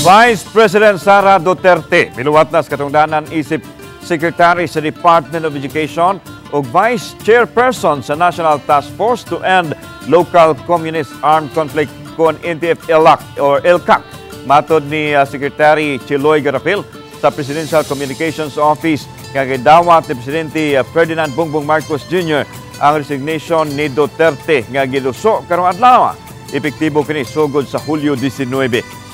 Vice President Sara Duterte miluwat na sa katungdanan isip Secretary sa Department of Education ug Vice Chairperson sa National Task Force to End Local Communist Armed Conflict kon NTF-ELCAC or ELCAC. Matod ni Secretary Cheloy Garafil sa Presidential Communications Office nga gidawat ni Presidente Ferdinand Bongbong Marcos Jr. ang resignation ni Duterte nga giluso karong adlaw. Epektibo kini sugod sa Hulyo 19.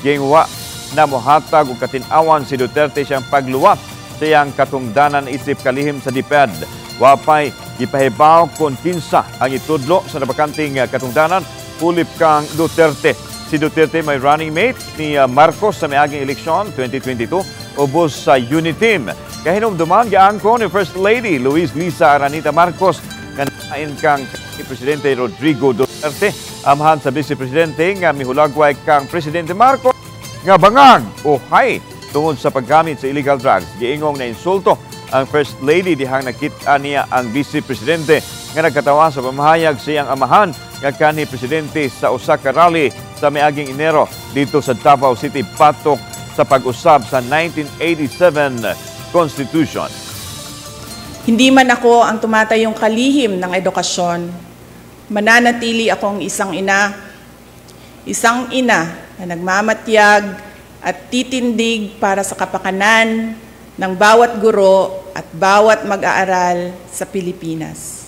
Gingwa na mohatag og katin-awan si Duterte siyang pagluwat sa iyang katungdanan isip kalihim sa DepEd. Wapay gipahibaw kung kinsa ang itudlo sa nabakanteng katungdanan ulip kang Duterte. Si Duterte may running mate ni Marcos sa miaging eleksyon 2022 ubos sa Uniteam. Kahinumduman, giangkon ni First Lady Luis Lisa Aranita Marcos nga nain kang ni Presidente Rodrigo Duterte. Amahan sa Vice Presidente nga mihulagway kang Presidente Marcos nga bangag o high tungod sa paggamit sa illegal drugs. Giingong na insulto ang First Lady dihang nakita niya ang Vice Presidente nga nagkatawa sa pamahayag sa iyang amahan nga kanhi Presidente sa usa ka rally sa miaging Enero dito sa Davao City batok sa pag-usab sa 1987 Constitution. Hindi man ako ang tumatayong kalihim ng edukasyon, mananatili akong isang ina na nagmamatyag at titindig para sa kapakanan ng bawat guro at bawat mag-aaral sa Pilipinas.